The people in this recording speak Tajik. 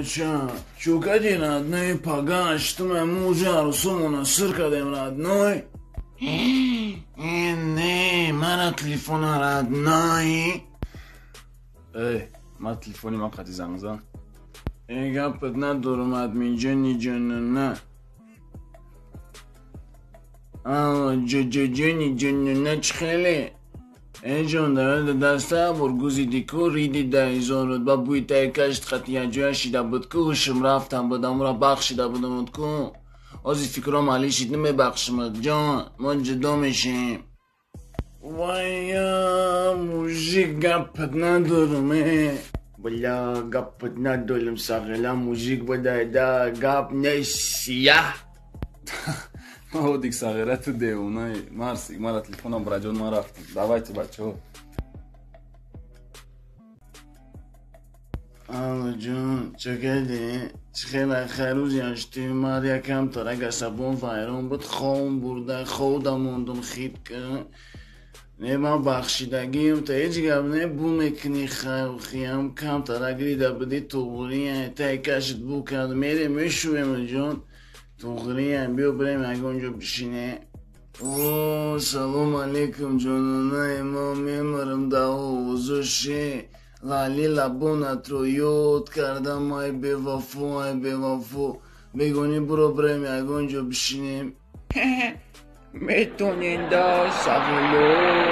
Бача, чё кади, родной, пага, что мы мужа арусумона сыр кадем, родной? Не, мара телефона, родной. Эй, ма телефони ма қати занг зан. Э, гапат надорам, админҷони ҷонона. Алло, ҷоҷоҷони ҷонона, чӣ хеле? Э, ҷон, даведа даста бур гузиди ку, риди да изорот, ба буи таи кашт қати яҷоя шида буд ку, ҳушм рафтам буд, амура бахшида будамуд ку. Ози фикром али шид, намебахшимад, ҷон, мо ҷудо мешем. Вая, мужик, гапат надорам, э. Бля, гапат надорам, сағила, мужик бадайда, гап несия. Одик сағира, ту девонаи. Марсик, мара телефонам браҷон, ман рафтам. Давайте, бачаҳо. Алло, ҷон, чӣ кардӣ? Чӣ хеле хайр, рӯзи ҳаштуми март якам тарак асабон вайрон буд, хом бурда, ховда мондум хитка. Не, ман бахшидагиам, та ҳеҷ гап не, бу мекунӣ хайрхиям, кам тарак рида будӣ, туғрия, тай кашт бу кард, мерем мешӯем, ҷон. Туғрия, биё бирем ягон ҷо бишине. О, салом алейкум, ҷононаи мо, мемирам да овозоши. Лали лабонатро ёд кардам, ай бевафо, ай бевафо. Бегонӣ буро бирем ягон ҷо бишинем. Метонен да сағило.